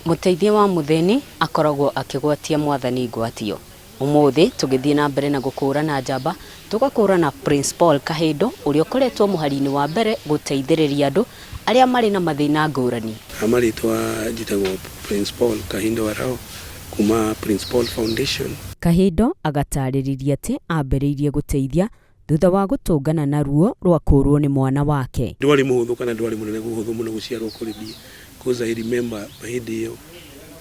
Mũteithia wa mũthĩni akoragwo akĩgwatia Mwathani ngwatio. Ũmũthĩ tũgĩthiĩ na mbere na gũkũrana njamba, tũgakũrana Prince Paul Kahĩndũ ũrĩa ũkoretwo mũhari-inĩ wa mbere gũteithĩrĩria andũ arĩa marĩ na mathĩna ngũrani. Ha marĩtwa njĩtagwo Prince Paul Kahindo Arao kuma Prince Paul Foundation. Kahindo agatarĩrĩria atĩ ambĩrĩirie gũteithia thutha wa gũtũngana na ruo rwa kũũrwo nĩ mwana wake. Ndwarĩ mũhũthũ kana ndwarĩ mũnene mũhũthũ mũno gũciarwo kũrĩ niĩ, cause I remember hĩndĩ ĩyo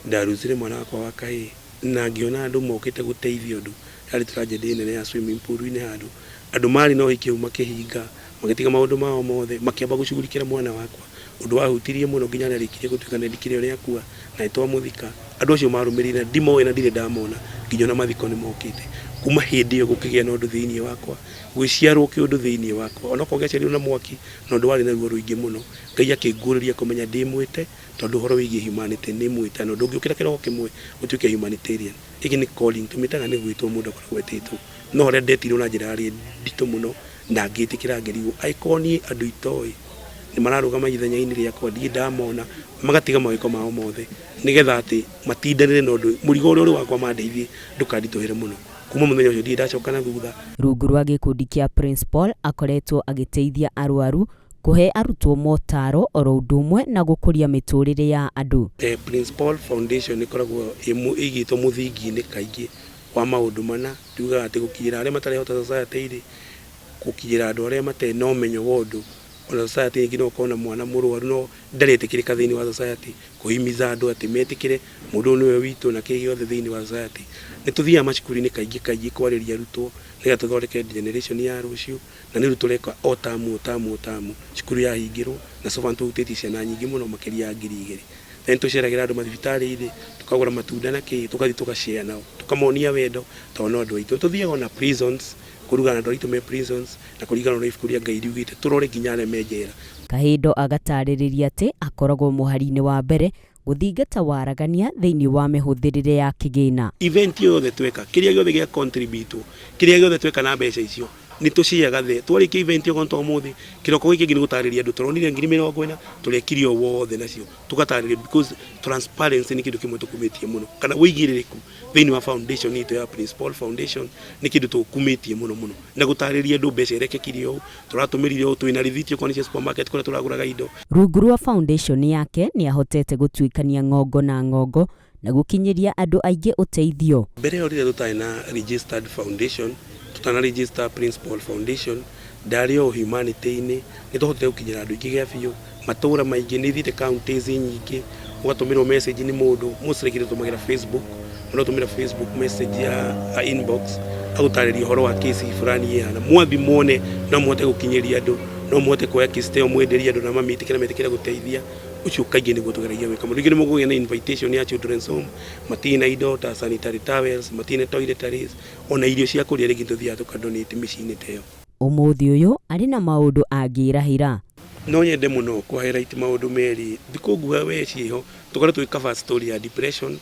ndarutire mwana wakwa wa kahĩĩ na ngĩona andũ mokĩte gũteithia ũndũ, yarĩ tragedy nene ya swimming pool -inĩ handũ, andũ marĩ na ũhiki hau makĩhinga, magĩtiga maũndũ mao mothe, makĩamba gũcugurikĩra mwana wakwa, ũndũ wahutirie mũno nginya nĩarĩkirie gũtuĩka nĩndikire ũrĩa akua na nĩtwamũthika. Andũ acio marũmĩrĩire na ndimoĩ na ndirĩ ndamona nginya ona mathiko nĩmokĩte. Kuma hĩndĩ ĩyo gũkĩgĩa na ũndũ thĩiniĩ wakwa, gũgĩciarwo kĩũndũ thĩiniĩ wakwa, onokorwo gĩaciarirwo na mwaki, na ũndũ warĩ na ruo rũingĩ mũno. Ngai akĩnguũrĩria kũmenya ndĩmwĩte, tondũ ũhoro wĩgiĩ humanity nĩ mwĩtano, ndũngĩũkĩra kĩroko kĩmwe ũtuĩke humanitarian. Ĩngĩ nĩ calling, tũmĩtaga nĩ gwĩtwo mũndũ akoragwo etĩtwo. No harĩa ndetirwo na njĩra yarĩ nditũ mũno na ngĩtĩkĩra ngĩrigwo, angĩkorwo niĩ andũ itoĩ nĩ mararũgama ithenya-inĩ rĩakwa ndirĩ ndamona, magatiga mawĩko mao mothe nĩgetha atĩ matindanĩre na ũndũ, mũrigo ũrĩa ũrĩ wakwa mandeithie ndũkanditũhĩre mũno. Kuma mũthenya ũcio ndirĩ ndacoka na thutha. Rungu rwa gĩkundi kĩa Prince Paul akoretwo agĩteithia arwaru, kũhe arutwo motaro oro ũndũ ũmwe na gũkũria mĩtũrĩre ya andũ. Prince Paul Foundation ĩkoragwo ĩigĩtwo mũthingi-inĩ kaingĩ wa maũndũ mana, tugaga atĩ gũkinyĩra arĩa matarehota society-inĩ, gũkinyĩra andũ arĩa matarĩ na ũmenyo wa ũndũ, ona society rĩngĩ no ũkorwo na mwana mũrwaru no ndaretĩkĩrĩka thĩinĩ wa society, kũhimiza andũ atĩ metĩkĩre mũndũ ũyũ nĩwe witũ na kĩ gĩothe thĩinĩ wa society. Nĩ tũthiaga macukuru-inĩ kaingĩ kaingĩ kwarĩria arutwo nĩgetha tũthondeke generation ya rũciũ, na nĩ ũndũ tũreka o tamu o tamu o tamu, cukuru yahingĩrwo na so far nĩ tũhutĩtie ciana nyingĩ mũno makĩria ya 2000. Na nĩ tũceragĩra andũ mathibitarĩ-inĩ, tũkagũra matunda na kĩ, tũgathiĩ tũga share nao, tũkamonia wendo tondũ no andũ aitũ. Nĩ tũthiaga ona prisons, kũruga na andũ aitũ me prisons, na kũringana na ũrĩa ibuku rĩa Ngai riugĩte, tũrore nginya arĩa me njera. Kahindo agatarĩrĩria atĩ akoragwo mũhari-inĩ wa mbere gũthingata waragania thĩinĩ wa mĩhũthĩrĩre ya kĩgĩna. Event yothe tweka, kĩrĩa gĩothe gĩa contribute, kĩrĩa gĩothe tweka na mbeca icio, nĩ tũciaga the. Twarĩkia event okorwo nĩ ta ũmũthĩ, kĩroko gĩkĩ kĩngĩ nĩ gũtarĩria andũ tũronire 40,000, tũrekire ũũ wothe nacio. Tũgatarĩria because transparency nĩ kĩndũ kĩmwe tũkumĩtie mũno, kana ũigĩrĩrĩku thĩinĩ wa foundation itũ ya Prince Paul Foundation nĩ kĩndũ tũkumĩtie mũno mũno. Na gũtarĩria andũ mbeca irekekire ũũ, tũratũmĩrire ũũ, twĩna rĩthiti okorwo nĩ cia supermarket kũrĩa tũragũraga indo. Rungu rwa foundation yake nĩ ahotete gũtuĩkania ng'ongo na ng'ongo na gũkinyĩria andũ aingĩ ũteithio. Mbere ĩyo rĩrĩa tũtarĩ na registered foundation, tũtana register Prince Paul Foundation, ndarĩ o humanity-inĩ, nĩ twahotire gũkinyĩra andũ aingĩ gĩa biũ, matũra maingĩ, nĩ thiĩte counties nyingĩ, ũgatũmĩrwo message nĩ mũndũ, mostly kĩrĩa tũtũmagĩra Facebook, mũndũ atũmĩra Facebook message ya inbox, agũtarĩria ũhoro wa kesi fulani ĩhana, mwathi muone no mũhote gũkinyĩria andũ, no mũhote kuoya kesi ta ĩyo mwenderie andũ na mamĩtĩkĩre metĩkĩre gũteithia, ũcio kaingĩ nĩguo tũgeragia gwĩka mũno. Rĩngĩ nĩ mũkũgĩa na invitation ya children's home, matirĩ na indo ta sanitary towels, matirĩ na toiletries, ona irio cia kũrĩa rĩngĩ tũthiaga tũka donate mĩciĩ-inĩ ta ĩyo. Ũmũthĩ ũyũ arĩ na maũndũ angĩrahĩra. No nyende mũno kũ highlight maũndũ merĩ, thikũ nguhĩ we ciĩho, tũkoretwo tũgĩ cover story ya depression,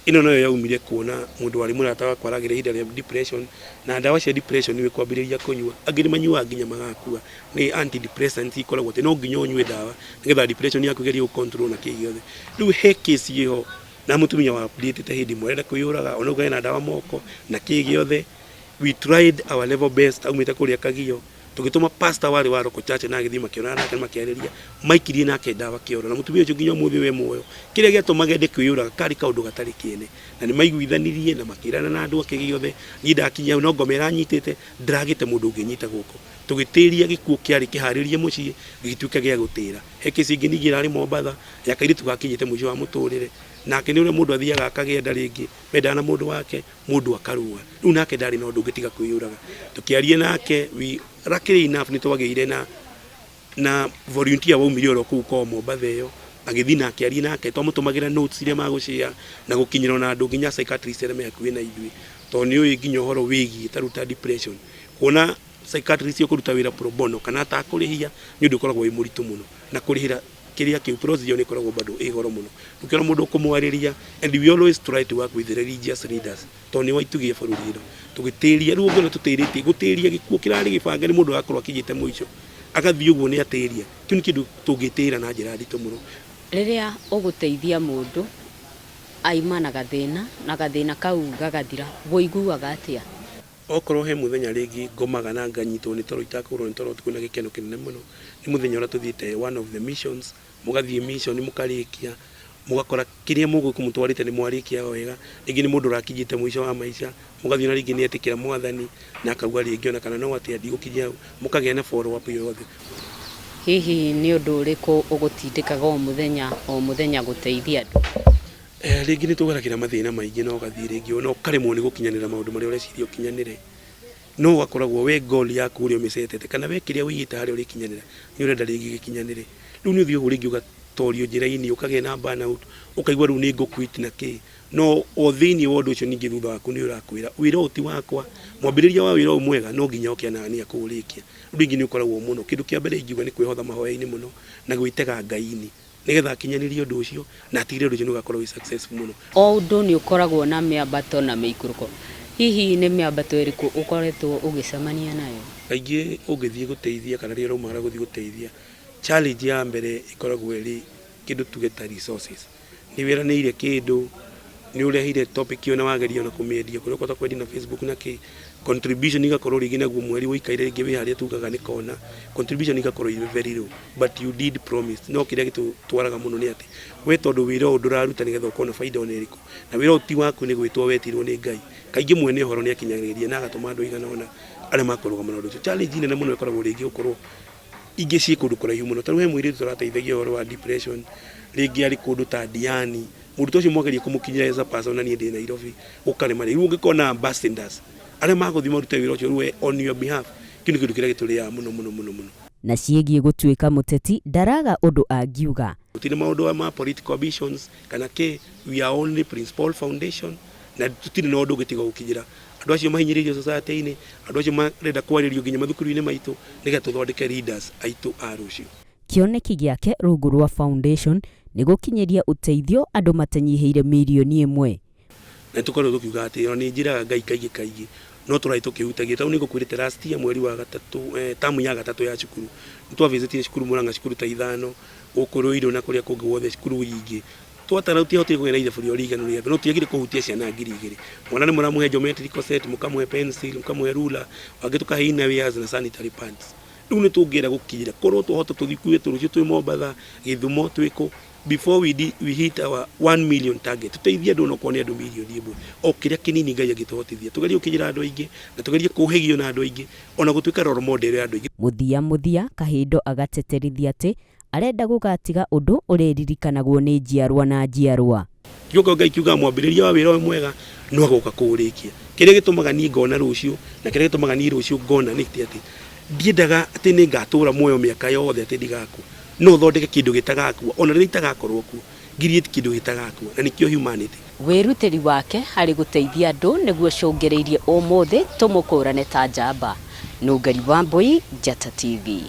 ĩno nayo yaumire kuona mũndũ warĩ mũrata wakwa aragĩra ihinda rĩa depression, na ndawa cia depression nĩ kwambĩrĩria kũnyua, angĩ nĩ manyuaga nginya magakua, nĩ antidepressants ikoragwo atĩ no nginya ũnyue ndawa nĩgetha depression yaku ĩgerie gũ control na kĩ gĩothe. Rĩu he case ĩho na mũtumia wa update hĩndĩ ĩmwe arenda kwĩyũraga ona ena ndawa moko na kĩ gĩothe, we tried our level best, aumĩte kũrĩa Kagio, tũgĩtũma pastor warĩ wa local church na agĩthiĩ makĩonana nake na makĩarĩria, maikirie nake ndawa kĩoro na mũtumia ũcio nginya ũmũthĩ we muoyo. Kĩrĩa gĩatũmaga ende kwĩyũraga karĩ kaũndũ gatarĩ kĩene, na nĩ maiguithanirie na makĩrana na andũ ake gĩothe, niĩ ndakinya hau no ngoma ĩranyitĩte, ndiragĩte mũndũ ũngĩnyita guoko. Tũgĩtĩria gĩkuũ kĩarĩ kĩharĩrie mũciĩ, gĩgĩtuĩka gĩa gũtĩra. He kesi ĩngĩ ningĩ ĩrarĩ Mombatha, ya kairĩtu gakinyĩte mũico wa mũtũrĩre, nake nĩ ũrĩa mũndũ athiaga akagĩa nda rĩngĩ, mendana na mũndũ wake, mũndũ akarũa. Rĩu nake ndarĩ na ũndũ ũngĩ tiga kwĩyũraga. Tũkĩaria nake, we luckily enough nĩ twagĩire na volunteer waumire oro kũu kwao Mombatha ĩyo, agĩthiĩ na akĩaria nake, twamũtũmagĩra notes iria magũshare na gũkinyĩra ona andũ nginya psychiatrist arĩa me hakuhĩ na ithuĩ, tondũ nĩ ũĩ nginya ũhoro wĩgiĩ ta rĩu ta depression, kuona psychiatrist ũkũruta wĩra pro bono kana atakũrĩhia nĩ ũndũ ũkoragwo wĩ mũritũ mũno, na kũrĩhĩra kĩrĩa kĩu procedure nĩ ĩkoragwo bado ĩ goro mũno. Ũkĩona mũndũ ũkũmwarĩria, and we always try to work with religious leaders, tondũ nĩo aitugi a bũrũri ĩno. Tũgĩtĩria, rĩu ũngĩona tũtĩrĩtie, gũtĩria gĩkuũ kĩrarĩ gĩbange nĩ mũndũ agakorwo akinyĩte mũico, agathiĩ ũguo nĩ atĩria, kĩu nĩ kĩndũ tũngĩtĩra na njĩra nditũ mũno. Rĩrĩa ũgũteithia mũndũ, Aima na gathĩna na gathĩna kau gagathira, wũiguaga atĩa? Okorwo he mũthenya rĩngĩ ngomaga na nganyitwo nĩ toro itakũrwo nĩ toro ũtukũ na gĩkeno kĩnene mũno, nĩ mũthenya ũrĩa tũthiĩte one of the missions, mũgathiĩ mission mũkarĩkia, mũgakora kĩrĩa mũgũkũmũtwarĩte nĩ mwarĩkia wega. Rĩngĩ nĩ mũndũ ũrakinyĩte mũico wa maica, mũgathiĩ na rĩngĩ nĩ etĩkĩra Mwathani na akauga rĩngĩ ona kana no atĩa ndigũkinyia hau, mũkagĩa na follow up yothe. Hihi nĩ ũndũ ũrĩkũ ũgũtindĩkaga o mũthenya o mũthenya gũteithia andũ? Rĩngĩ nĩ tũgeragĩra mathĩna maingĩ na ũgathiĩ rĩngĩ na ũkaremwo nĩ gũkinyanĩra maũndũ marĩa ũreciria ũkinyanĩre, no ũgakoragwo we goal yaku ũrĩa ũmĩcetete kana we kĩrĩa ũigĩte harĩa ũrĩkinyanĩra nĩ ũrenda rĩngĩ gĩkinyanĩre. Rĩu nĩ ũthiaga rĩngĩ ũgatorio njĩra-inĩ, ũkagĩa na burnout, ũkaigua rĩu nĩ ngũ quit na kĩ, no o thĩinĩ wa ũndũ ũcio ningĩ thutha waku nĩ ũrakwĩra wĩra ũyũ ti wakwa, mwambĩrĩria wa wĩra ũyũ mwega no nginya oke na nĩ akũũrĩkia. Rĩu rĩngĩ nĩ ũkoragwo mũno, kĩndũ kĩa mbere ingiuga nĩ kwĩhotha mahoya-inĩ mũno na gwĩtega Ngai-inĩ nĩgetha akinyanĩrie ũndũ ũcio na atigĩrĩre ũndũ ũcio nĩ ũgakorwo wĩ successful mũno. O ũndũ nĩ ũkoragwo na mĩambato na mĩikũrũko, hihi nĩ mĩambato ĩrĩkũ ũkoretwo ũgĩcemania nayo? Kaingĩ ũngĩthiĩ gũteithia kana rĩrĩa ũraumagara gũthiĩ gũteithia, challenge ya mbere ĩkoragwo ĩrĩ kĩndũ tuge ta resources. Nĩ wĩranĩire kĩndũ, nĩ ũrehire topic ĩyo na wageria ona kũmĩendia kũrĩa ũkũhota kwendia na Facebook na kĩ, contribution igakorwo rĩngĩ naguo mweri ũikaire rĩngĩ wĩ harĩa tugaga nĩ kona, contribution igakorwo irĩ very low, but you did promise. No kĩrĩa gĩtũtwaraga mũno nĩ atĩ we tondũ wĩra ũyũ ndũraruta nĩgetha ũkorwo na baida ona ĩrĩkũ, na wĩra ũyũ ti waku nĩ gwĩtwo wetirwo nĩ Ngai, kaingĩ mwene ũhoro nĩ akinyanagĩria na agatũma andũ aigana ũna arĩa makũrũgama na ũndũ ũcio. Challenge nene mũno ĩkoragwo rĩngĩ gũkorwo ingĩ ciĩ kũndũ kũraihu mũno, ta rĩu he mũirĩtu tũrateithagia ũhoro wa depression, rĩngĩ arĩ kũndũ ta Diani, mũndũ ta ũcio mwageria kũmũkinyĩra as a person na niĩ ndĩ Nairobi gũkarema. Rĩu ũngĩkona ambassadors arĩa magũthiĩ marute wĩra ũcio rĩu we on your behalf, kĩu nĩ kĩndũ kĩrĩa gĩtũrĩaga mũno mũno mũno mũno. Na ciĩgiĩ gũtuĩka mũteti ndaraga ũndũ angiuga. Gũtirĩ maũndũ ma political ambitions kana kĩ, we are only Prince Paul Foundation na tũtirĩ na ũndũ ũngĩ tiga gũkinyĩra andũ acio mahinyĩrĩirio society-inĩ, andũ acio marenda kwarĩrio nginya mathukuru-inĩ maitũ nĩgetha tũthondeke leaders aitũ a rũciũ. Kĩoneki gĩake rungu rwa foundation nĩ gũkinyĩria ũteithio andũ matanyihĩire mirioni 1. Na tũkorwo tũkiuga atĩ ona nĩ njĩraga Ngai kaingĩ kaingĩ no tũrathiĩ tũkĩhutagia. Tondũ nĩ ngũkwĩrĩte last year mweri wa gatatũ, tamu ya gatatũ ya cukuru nĩ twavisitire cukuru Murang'a, cukuru ta 5 gũkũ Ruiru na kũrĩa kũngĩ guothe, cukuru nyingĩ twatara tutiahotire kũgĩa na ithabu rĩo rĩiganu rĩothe, no tutiagire kũhutia ciana 2000. Mwana nĩ mũramũhe geometrical set, mũkamũhe pencil, mũkamũhe ruler, wangĩ tũkahe innerwears na sanitary pads. Rĩu nĩ tũngĩenda gũkinyĩra korwo twahota tũthiĩ kuge rũciũ twĩ Mombatha, Gĩthumo, twĩ kũ, before we hit our 1 million target, tũteithie andũ onokorwo nĩ andũ mirioni 1, o kĩrĩa kĩnini Ngai angĩtũhotithia, tũgerie gũkinyĩra andũ aingĩ na tũgerie kũhĩgio na andũ aingĩ, ona gũtuĩka role model ya andũ aingĩ. Mũthia mũthia Kahindo agateterithia atĩ arenda gũgatiga ũndũ ũrĩririkanagwo nĩ njiarwa na njiarwa. Kiugo Ngai kiugaga mwambĩrĩria wa wĩra ũyũ mwega no agoka kũũrĩkia. Kĩrĩa gĩtũmaga niĩ ngona rũciũ na kĩrĩa gĩtũmaga niĩ rũciũ ngona nĩ atĩ ndiendaga atĩ nĩ ngatũra muoyo mĩaka yothe atĩ ndigakua, no thondeke kĩndũ gĩtagakua ona rĩrĩa itagakorwo kuo, create kĩndũ gĩtagakua, na nĩkĩo humanity. Wĩrutĩri wake harĩ gũteithia andũ nĩguo ũcũngĩrĩirie ũmũthĩ tũmũkũrane ta njamba. Nũngari Wambui, Njata TV.